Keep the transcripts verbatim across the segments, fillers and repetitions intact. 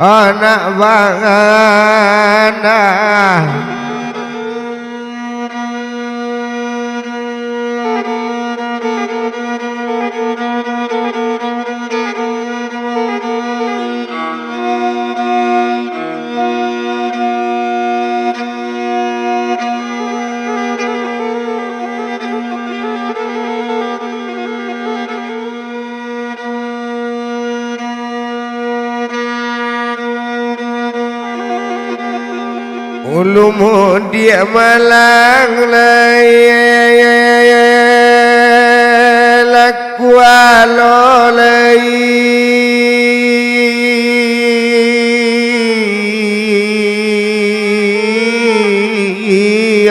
anak bangana. Ulu mudiak malang lai, lakualo lai,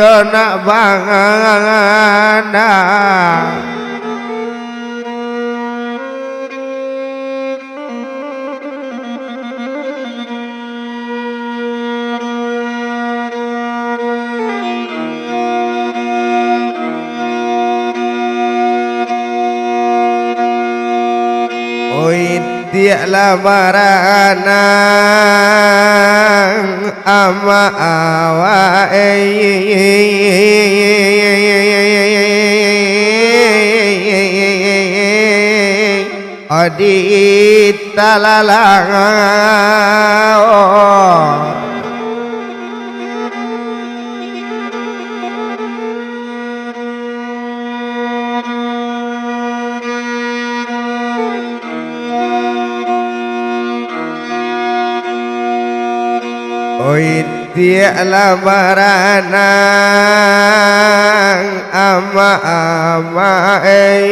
anak bangana. Oi, tiaklah baranang ama awak, eh. Adi talalang. Oi, tiaklah baranang ama-ama, eh.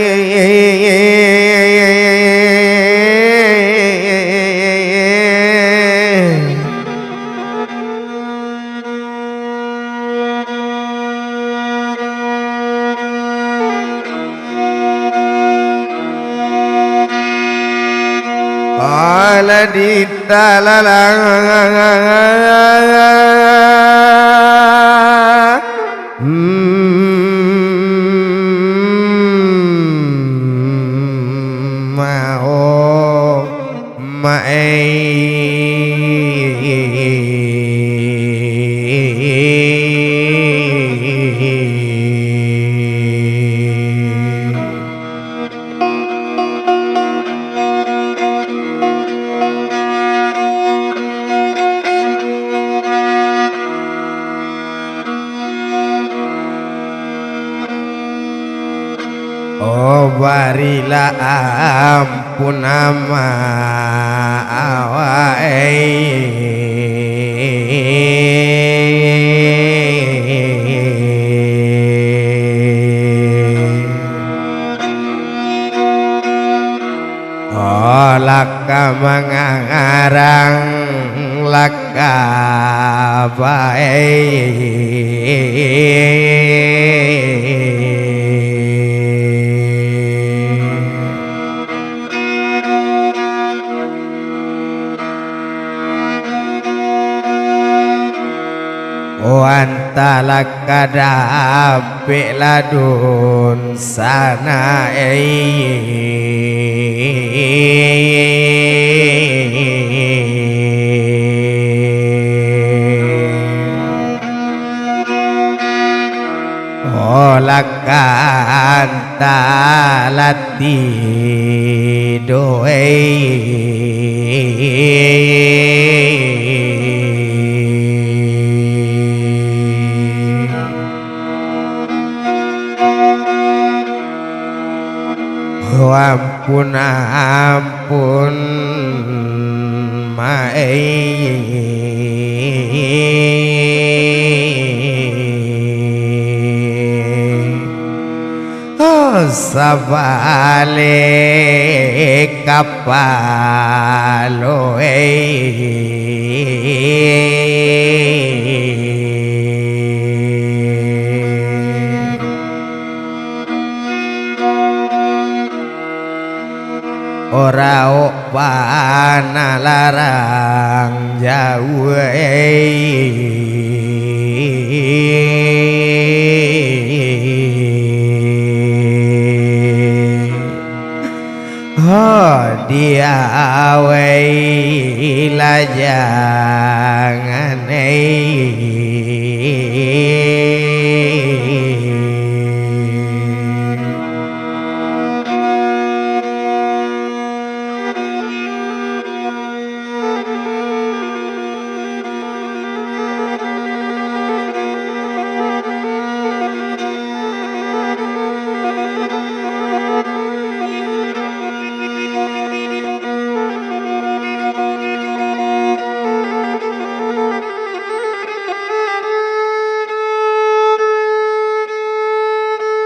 Alah di talalang mao maai. Oh, barilah ampun ama awak, eh. Oh, laka mangarang, laka bae. Oh, antah lah ka dapek ladun sanak, eh. Oh, lah ka antah lah tido, eh. Oh, ampun, ampun, ma, eh. Oh, sabaleh kapalo, eh. Oraok panah larang jauah, eh. Ho, di awai. Ilajangan ei.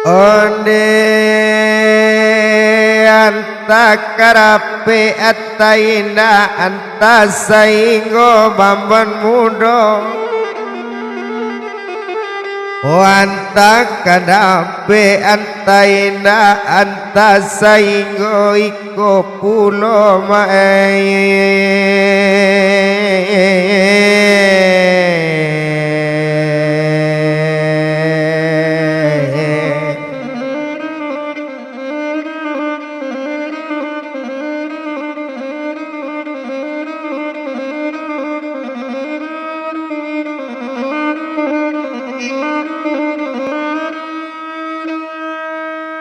Onde anta karapek, anta indak, anta sainggo bamban mudo. Oh, anta kadapek, anta indak, anta sainggo iko pulo, Mak, eh.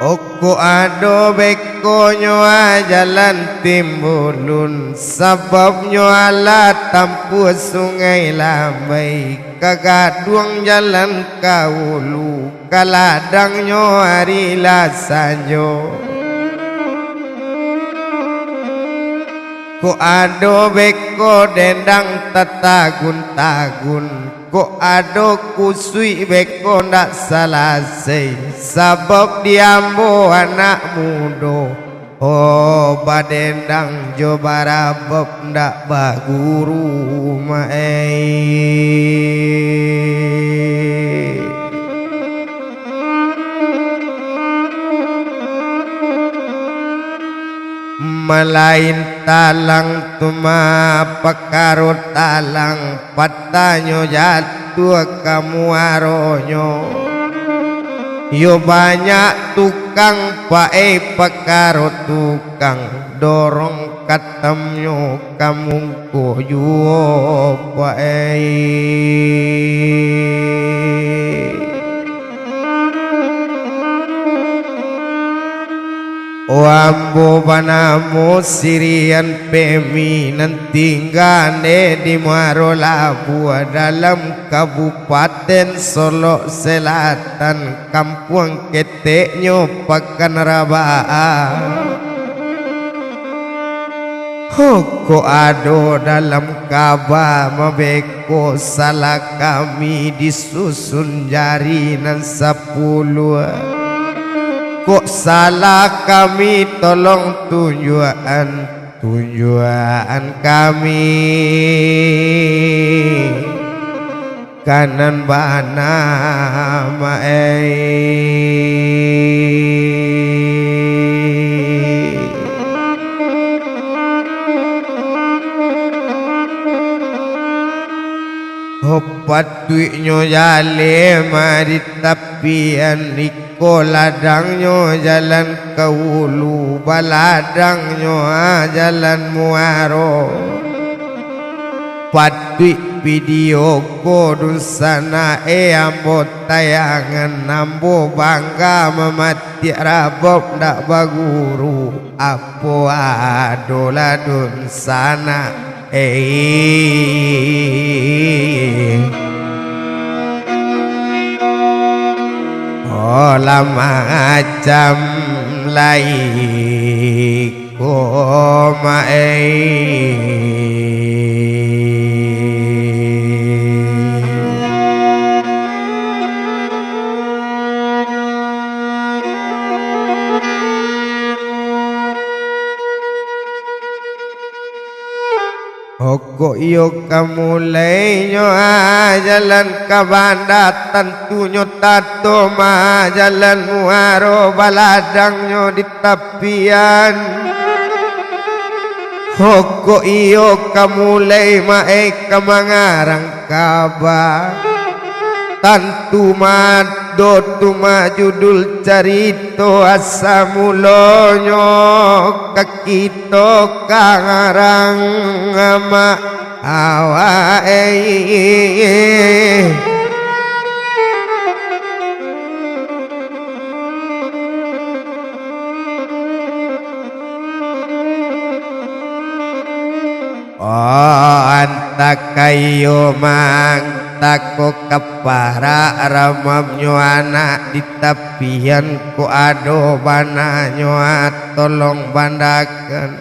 Okok ado bekonyo a jalan Timbulun, sababnyo alah tampuah Sungai Lambai, ka gaduang jalan ka ulu, ka ladangnyo ari lah sanjo. Kok ado beko dendang tatagun-tagun, kok ado kusuik beko ndak salasai, sabab di ambo anak mudo, oh, badendang jo barabab ndak baguru, Mak, eh. Malain talang tu mah pakaro talang, patanyo jatuah ka muaronyo. Yo banyak tukang paek pakaro tukang, dorong katamnyo ka mungko juo paek. Oh, ambo banamo Sirian Pemi, nan tingga ne di Muaro Labuah, dalam Kabupaten Solok Selatan, Kampuang Keteknyo Pakan Rabaan. Ho, kok ado dalam kaba mabeko salah kami disusun jari nan sapuluah. Kok salah kami tolong tunjuakan, tunjuakan kami. Ka nan bana, Mak, eh. Oh, patuiknyo jaleh mah di tapian, iko ladangnyo jalan ka ulu, baladangnyo, ah, jalan muaro. Patuik video ko dunsanak, eh, ambo tayangan, ambo bangga mamatiak rabab ndak baguru, apo adolah dunsanak, eh. Oh, lah macam lai. Ko ma-, ei. Okok iyo ka mulainyo, ah, jalan ka banda, tantunyo tato ma, jalan muaro baladangnyo di tapian. Okok iyo ka mulai ma-, eh, ka mangarang kaba, tantu ma Ado tu mah judul carito asa mulonyo, ka kito karang amak awak, eh. Oh, antah ka iyo mah, antah ko ka parak ramamnyo anak di tapian ko ado bananyo, ah, tolong bandakan.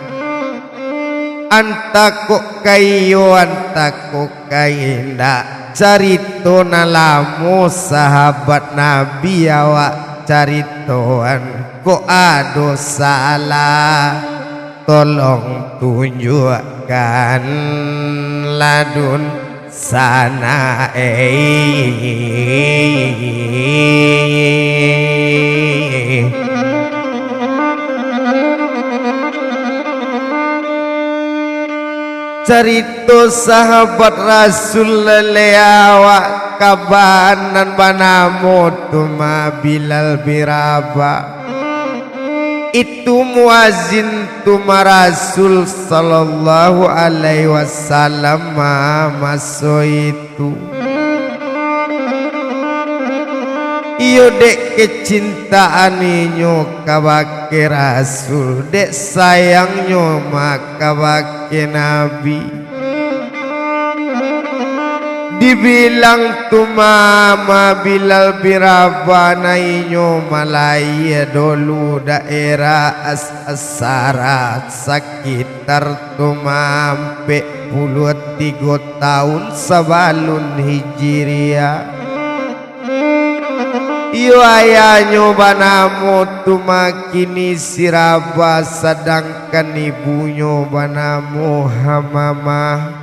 Antah ko ka iyo, antah ko ka indak, carito nan lamo sahabat Nabi awak caritoan, kok ado salah, tolong tunjuakkan ladun sana, eh. Carito sahabat Rasul, lele awak kabanan banamo tu mah Bilal bin Rabah. Itu muazin tu mah Rasul sallallahu alaihi wasallam, ah, maso itu. Iyo, dek kecintaan inyo kabake Rasul, dek sayangnyo mah kabake Nabi. Dibilang tu mah, mah Bilal bin Rabah, nah inyo malayia dulu daerah As-, Asara, sakitar tu mah ampek puluah tigo tahun sabalun Hijriah. Iyo, ayahnyo banamo tu mah kini si Rabah, sadangkan ibunyo banamo Hamamah.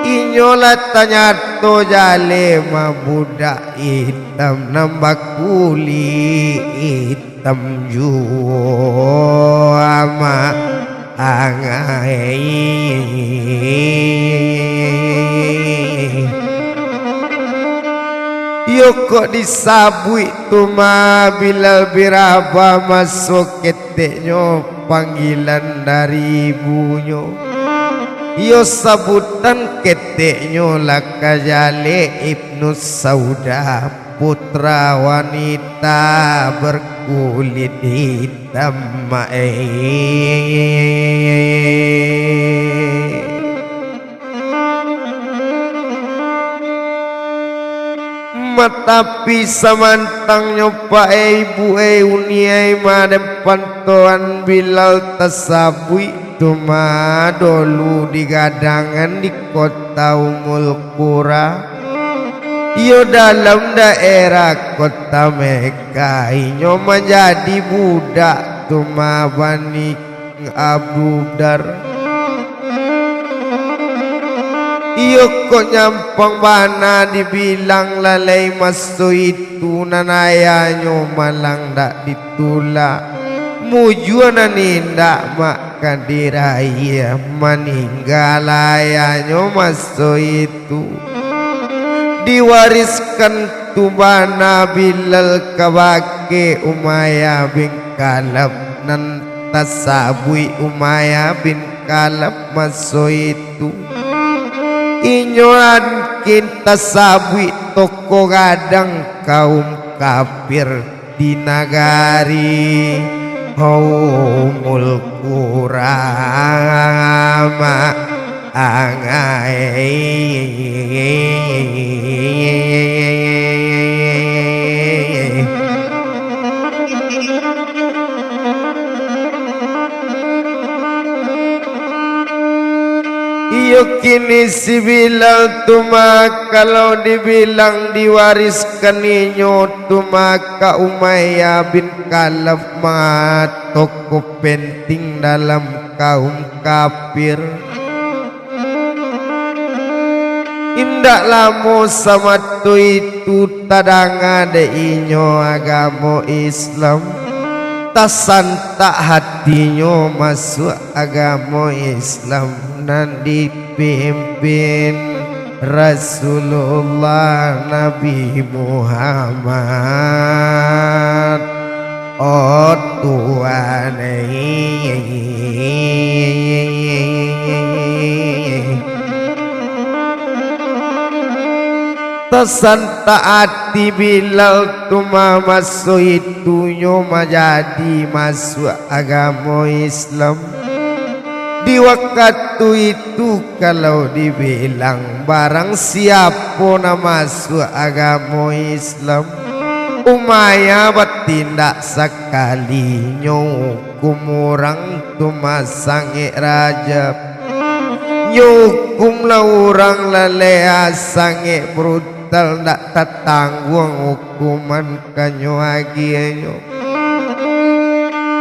Inyo lah tanyato jaleh mah budak itam nan bakulik itam juo, amak angai. Iyo, kok disabuik tu mah Bilal bin Rabah maso keteknyo panggilan dari ibunyo. Iyo, sabutan keteknyo lah ka jaleh Ibnu Saudah, putra wanita berkulit hitam, eh. Matapi samantangnyo, Pak, eh, Ibu, eh, Uni, eh, maden pantoan Bilal tasabuik tu mah dolu di Gadangan di kota Ummul Qura. Iyo, dalam daerah kota Mekah, inyo manjadi budak tu mah Bani Abdudar. Iyo, kok nyampang bana dibilang lalai maso itu, nan ayahnyo malang dak ditulak, mujua nan indak mak ka diraih, maningga ayahnyo maso itu. Diwariskan tu bana Bilal kabake Umayyah bin Khalaf, nan tasabuik Umayyah bin Khalaf maso itu. Inyo angkin tasabuik toko gadang kaum kafir di nagari Ummul Qura, amak angai. Iyo, kini si Bilal tu mah, kalau dibilang diwariskan inyo tu mah ka Umayyah bin Khalaf mah, tokoh penting dalam kaum kafir. Indak lamo samato itu tadanga dek inyo agamo Islam, tasantak hatinyo masuak agamo Islam nan dipimpin Rasulullah Nabi Muhammad, oh Tuhan, tasantak ati Bilal tu mah, maso itu nyo manjadi masuak agamo Islam. Di wakatu itu, kalau dibilang barang siapo nan masuak agamo Islam, Umayyah batindak sakali, nyo hukum urang tu mah sangaik rajam. Nyo hukum lah urang lalai, sangaik brutal, ndak tatangguang hukuman ka nyo agiahnyo.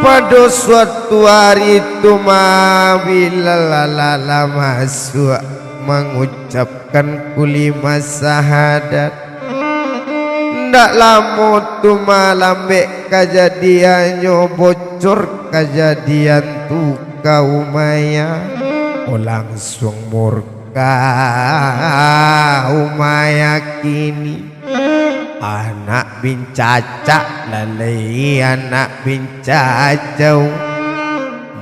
Pado suatu ari tu mah, Bilal alah lah masuak mangucapkan kulima sahadat. Ndak lamo tu mah, lambek kajadiannyo, bocor kajadian tu ka Umayyah. Oh, langsuang murka Umayyah kini. Anak bincacak lalai, anak bincacau,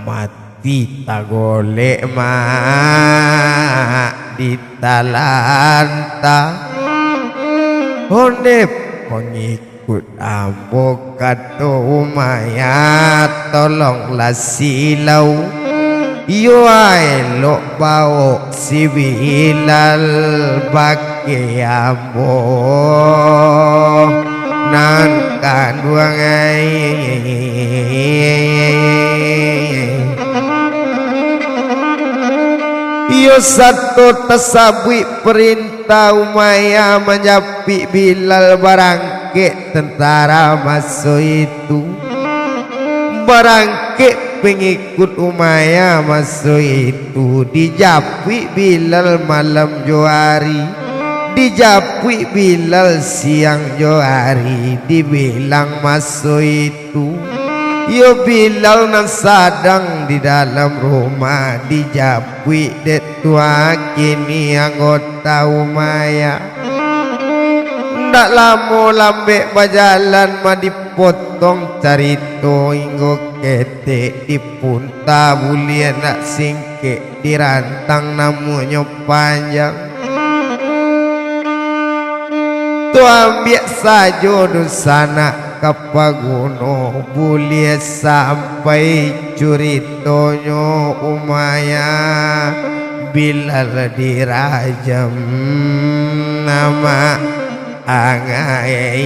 mati tagolek mak di talanta. Ondeh pangikuik ambo, kato Umayyah, tolonglah silau, iyo elok bawok si Bilal bakeh ambo nan kanduang ai. Iyo sato tasabuik parintah Umayyah manjapuik Bilal, barangkek tentara maso itu. Barangkek pangikuik Umayyah maso itu, dijapuik Bilal malam jo ari, dijapuik Bilal siang jo ari, dibilang maso itu. Iyo Bilal nan sadang di dalam rumah, dijapuik dek tuan kini anggota Umayyah. Ndak lamo lambek bajalan mah, dipotong carito hinggo ketek, dipunta buliah ndak singkek, dirantang namuahnyo panjang. Tu ambiak sajo dunsanak ka paguno, buliah sampai curitonyo Umayyah Bilal dirajam. Nama angai.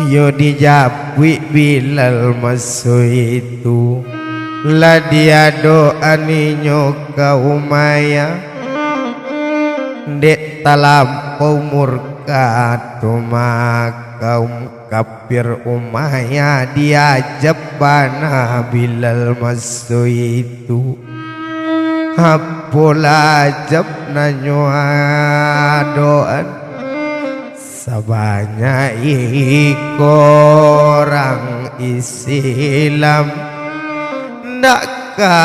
Iyo dijapuik Bilal maso itu, lah diadokan inyo ka Umayyah. Dek talampau murka tu mah kaum kafir Umayyah, diajab bana Bilal maso itu. Apolah ajab nan nyo adokan, sabanyak iko urang Islam, ndak ka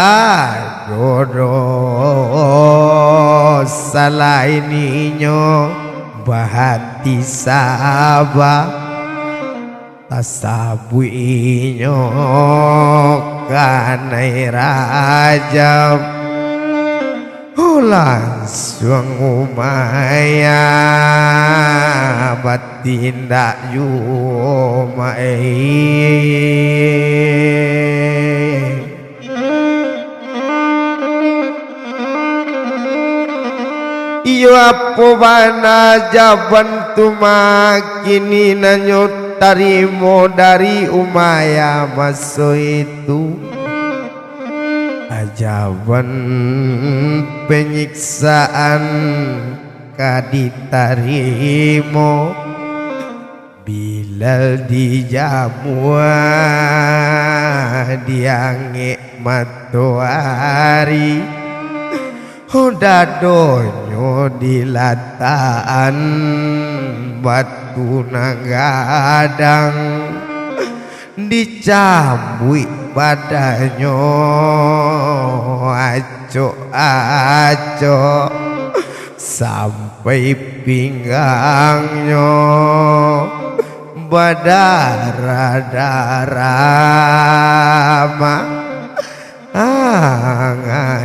ado doh salain inyo bahati saba. Tasabuik inyo kanai rajam, oh, lansuang Umayyah batindak juo, mak ai. Iyo, apo bana ajaban tu mah kini nan nyo tarimo dari Umayyah maso itu? Ajaban panyiksaan ka ditarimo. Bilal dijamua di angek matoari, Dadonyo dilatakan batu nan gadang, dicambuik badannyo acok-acok, sampai pinggangnyo badarah-darah, ma-, angai.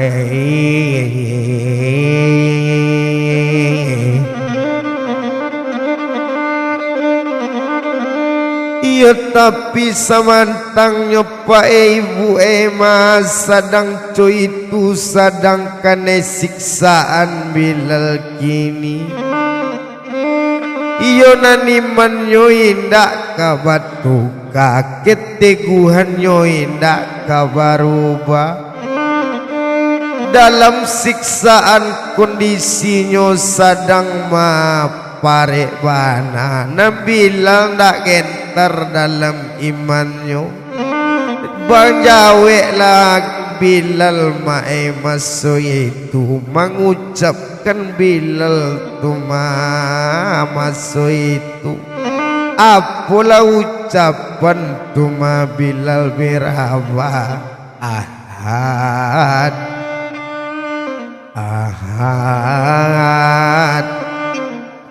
Iyo, tapi samantangnyo, Pak, eh, Ibu, eh, ma, sadang co itu, sadang kanai siksaan Bilal kini. Iyo, nan imannyo indak ka batuka, keteguhannyo indak ka barubah. Dalam siksaan kondisinyo sadang maparek bana, nan Bilal ndak gentar dalam imannyo. Bajaweklah Bilal, ma, eh, maso itu, mangucapkan Bilal tu, ma, maso itu. Apolah ucapan tu, ma, Bilal birabah, "Ahad, Ahad."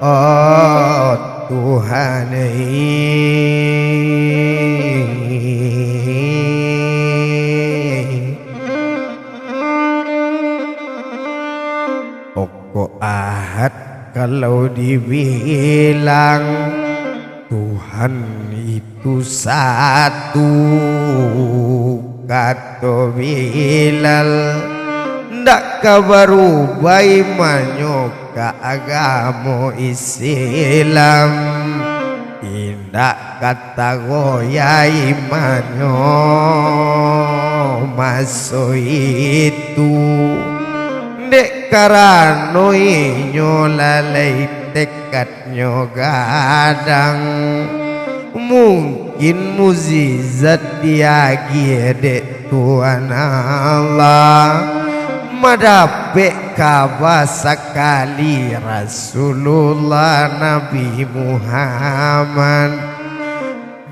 Oh Tuhan, eh. Pokok Ahad kalau dibilang, Tuhan itu satu, kato Bilal, ndak ka barubah imannyo ka agamo Islam, indak ka tagoyah imannyo maso itu, dek karano inyo lah lai tekad nyo gadang. Mungkin mukjizat diagiah dek Tuhan Allah, madapek kaba sakali Rasulullah Nabi Muhammad.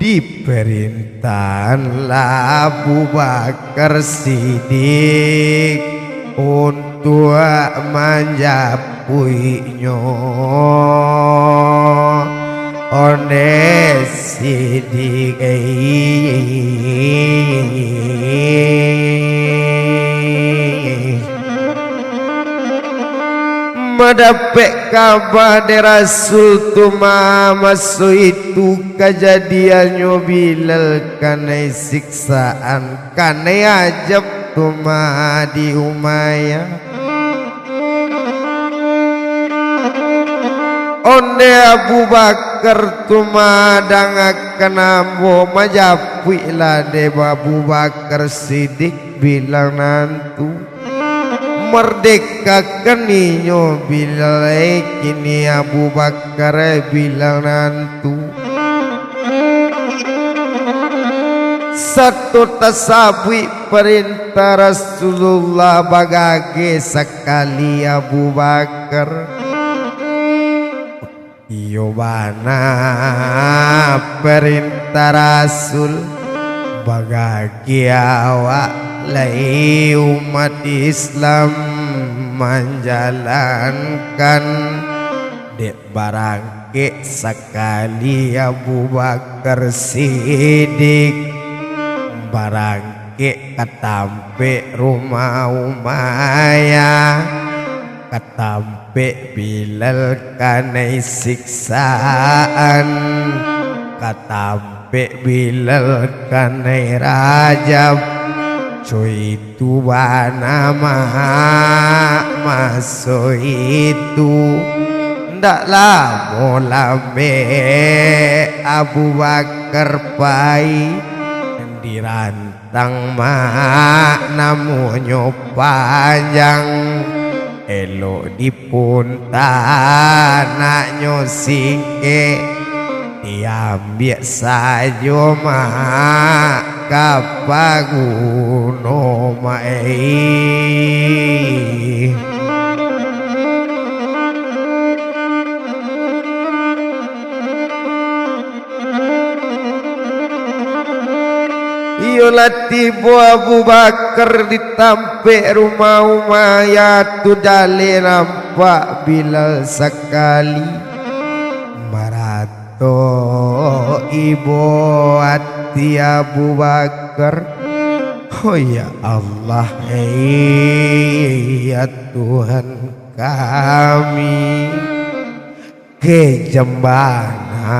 Diparintahanlah Abu Bakar Siddiq untuak manjapuiknyo. Onde Siddiq, eh. Madapek kaba dek Rasul tu, ma, maso itu kajadiannyo Bilal kanai siksaan, kanai ajab tu, ma, di Umayyah. Onde Abu Bakar tu, ma, dangakan ambo, majapuiklah dek Abu Bakar Siddiq Bilal nan tu. Mardekakan inyo Bilal, eh, kini Abu Bakar, eh, Bilal nan tu. Sato tasabuik parentah Rasulullah, bagageh sakali Abu Bakar. Iyo bana parentah Rasul, bagageh awak lai umat Islam manjalankan. Dek barangkek sakali Abu Bakar Siddiq, barangkek ka tampek rumah Umayyah, ka tampek Bilal kanai siksaan, ka tampek Bilal kanai rajam. Co itu bana, ma, maso itu, ndak lamo lambek Abu Bakar pai, diran- tang mak namonyo panjang, elok dipunta naknyo singkek, diambiak sajo mak ka paguno, mak, eh. Lah tibo Abu Bakar di tampek rumah Umayyah tu, jaleh nampak Bilal sakali. Maratok ibo ati Abu Bakar. Oh ya Allah, hei ya Tuhan kami, kecek bana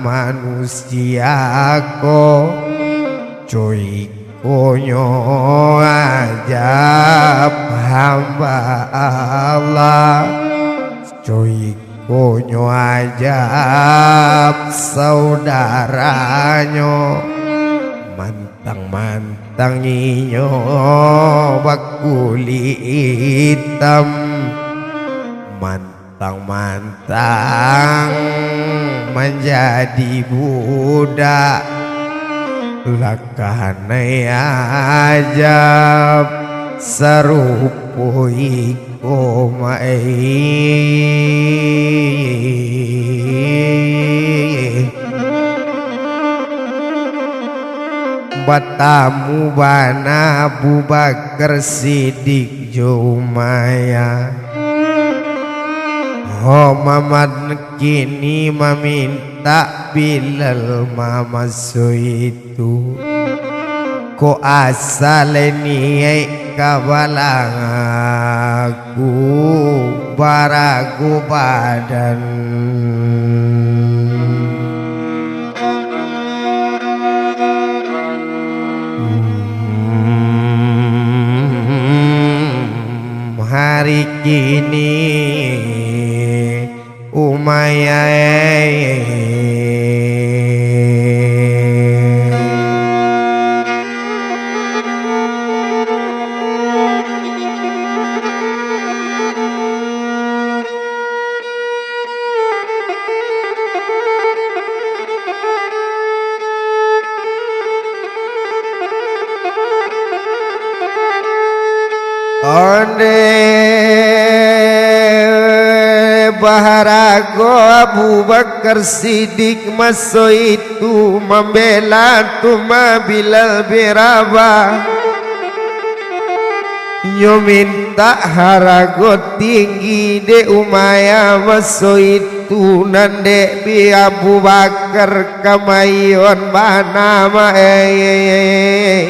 manusia ko, co ikonyo ajab hamba Allah, co ikonyo ajab saudaranyo. Mantang-mantang inyo bakulik itam, mantang-mantang manjadi budak, lah kanai ajab sarupo i- Ko ma-, eh. Batamu bana Abu Bakar Siddiq jo Umayyah. Ho, maman kini mamintak Bilal mamaso itu. Kok asa lai niaik ka balang aku barago badan. Hmm, hari kini Umayyah. Onde baharago Abu Bakar Siddiq maso itu mambela Tuma Bilal bin Rabah. Nyo mintak harago tinggi dek Umayyah maso itu. Tu nan dek bi Abu Bakar kamaion bana ma-, eh.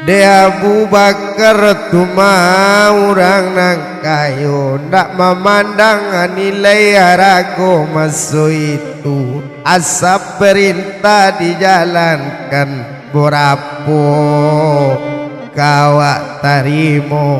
Dek Abu Bakar tu mah urang nan kayo, ndak mamandang nilai harago maso itu. Asa parintah dijalankan, barapo ka awak tarimo.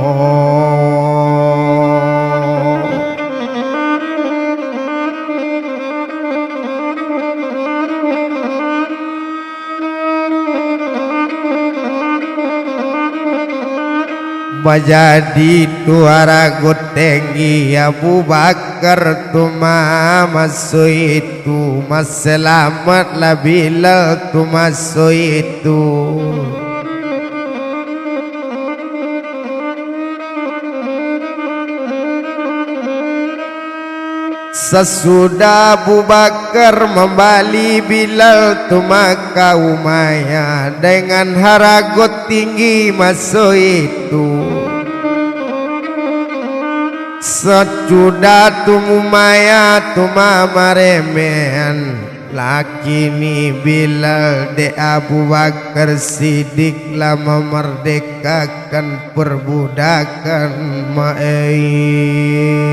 Bajadi tu harago tinggi Abu Bakar tu mah maso itu, masalamatlah Bilal tu maso itu. Sasudah Abu Bakar mambali Bilal tu mah ka Umayyah dengan harago tinggi maso itu. Sasudah tu Umayyah tu mah maremehan. Lah kini Bilal dek Abu Bakar Siddiq lah mamardekakan parbudakan ma-, eh.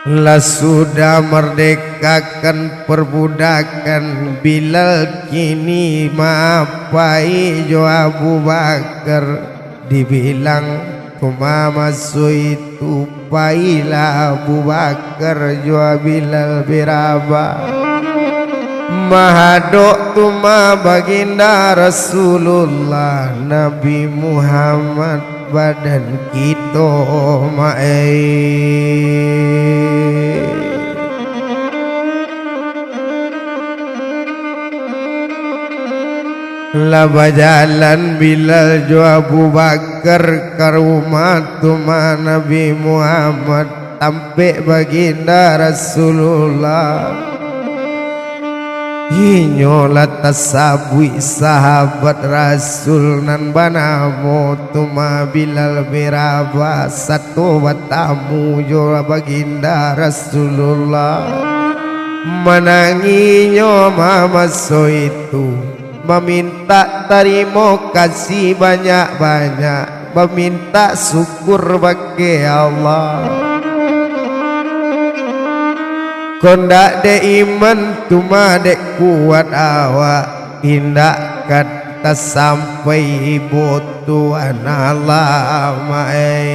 Lah sudah mardekakan parbudakan, Bilal kini ma-, pai jo Abu Bakar. Dibilang tu mah maso itu, pailah Abu Bakar jo Bilal bin Rabah. Mahadok tu mah Baginda Rasulullah Nabi Muhammad, badan kito ma-, eh. Lah bajalan Bilal jo Abu Bakar ka rumah tuma Nabi Muhammad, tampek Baginda Rasulullah. Inyo lah tasabuik sahabat Rasul nan banamo tuma Bilal bin Rabah, sato batamu jo Baginda Rasulullah. Mananginyo mamaso itu, mamintak tarimo kasih banyak-banyak, mamintak syukur bake Allah. Kondak dek iman, tuma dek kuat awak, indak ka tasampai ibo Tuhan Allah, maai.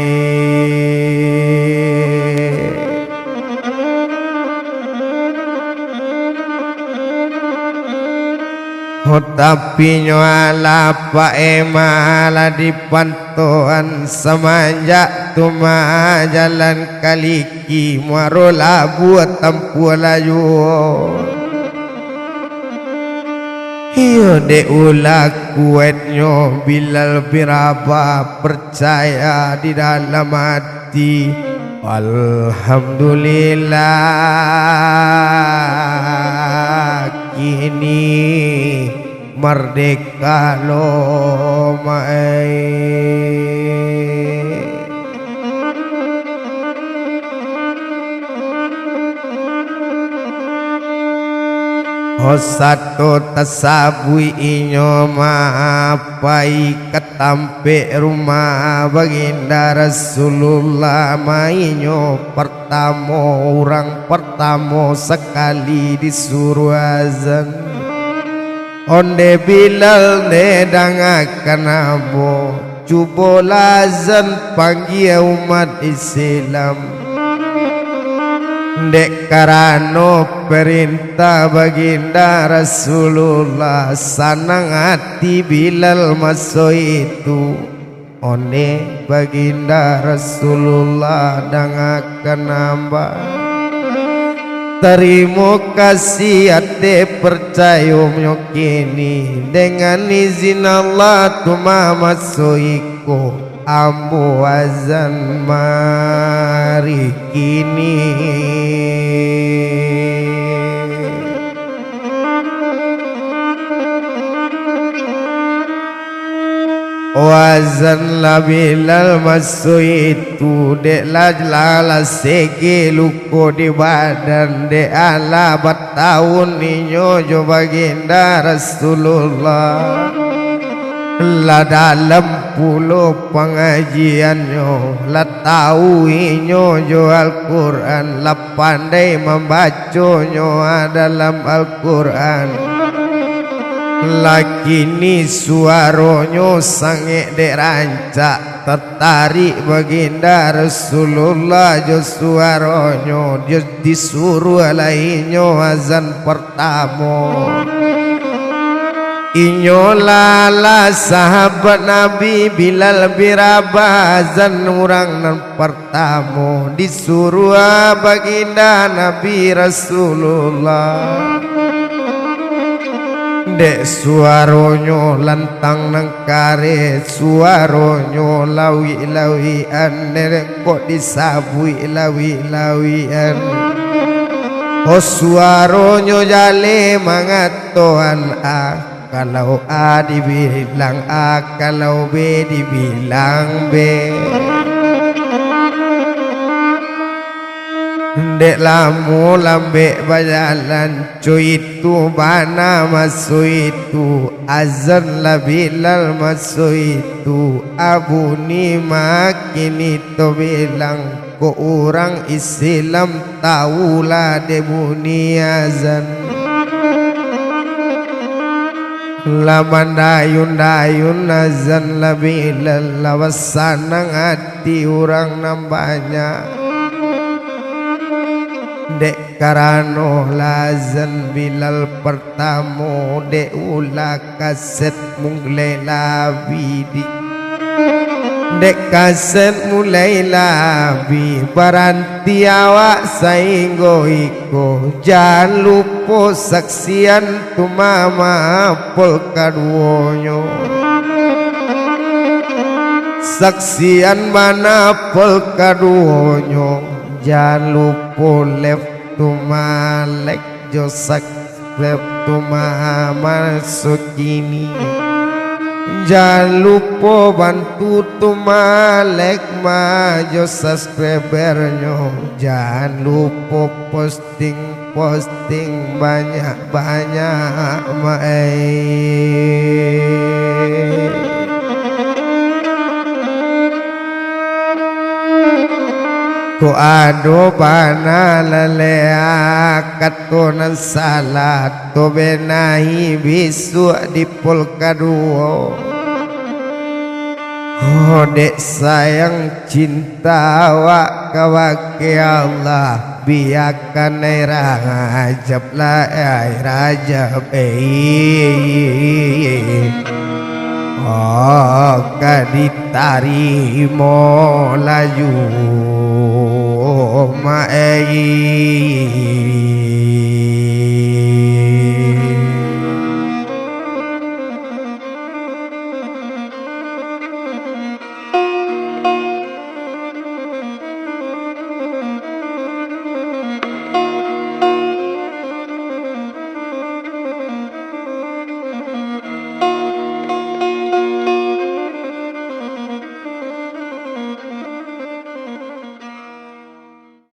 Ho, tapi nyo alah Pak Ema lah di pantoan, samanjak tu mah jalan kaliki, muaro labuah tampuah layua. Iyo, dek ulah kuaiknyo Bilal bin Rabah percaya di dalam ati, "Alhamdulillah, kini mardeka lo, maai." Ho, sato tasabuik inyo mah pai ka tampek rumah Baginda Rasulullah, mainyo partamo, urang partamo sakali disuruah azan. Ondeh Bilal, ndeh dangakan ambo, cubolah azan panggia umat Islam. Dek karano parentah Baginda Rasulullah, sanang ati Bilal maso itu. Ondeh Baginda Rasulullah, dangakan amba. Tarimo kasih ateh parcayo nyo kini, dengan izin Allah tu mah maso iko ambo azan mari kini. Wazan lah Bilal maso itu, dek lah, lah, lah sege luko di badan, dek alah batahun inyo jo Baginda Rasulullah. Lah dalam pulo pangajiannyo, lah tahu inyo jo Al-Quran, lah pandai mambaconyo dalam Al-Quran. Lah kini suaronyo sangek dek rancak, tatarik Baginda Rasulullah jo suaronyo, jo disuruah lah inyo azan partamo. Inyolah lah sahabat Nabi Bilal bin Rabah, azan urang nan partamo, disuruah Baginda Nabi Rasulullah. Dek suaronyo lantang nan kareh, suaronyo lawik-lawikan, dek kok disabuik lawik-lawikan. Oh, suaronyo jaleh mangatoan, ah. Kalau A dibilang A, kalau B dibilang B. Dek lamo lambek bajalan, co itu bana maso itu, azan lah Bilal maso itu, abuni makin ito bilang. Kok urang Islam tahu lah dek bunyi azan. Lah mandayun-dayun azan lah Bilal, lah basanang ati urang nan banyak. Dek karano lah azan Bilal partamo, dek ulah kaset mulai lah bidi. Dek kaset mulai labiah baranti awak sainggo iko, jan lupo saksian tu mama pol kaduonyo. Saksian bana pol kaduonyo, jan lupo left tu malek jo subscribe tu mama sokini. Jan lupo bantu tu malek ma jo subscribernyo. Jan lupo posting-posting banyak-banyak ma ai. Kok ado bana lalai kato nan salah, to benahi bisuak di pol kaduo. Oh, dek sayang cinta awak kabake Allah, biakan ai Rajab lah, ai Rajab, eh. Oh, ka ditarimo layu, ma ai.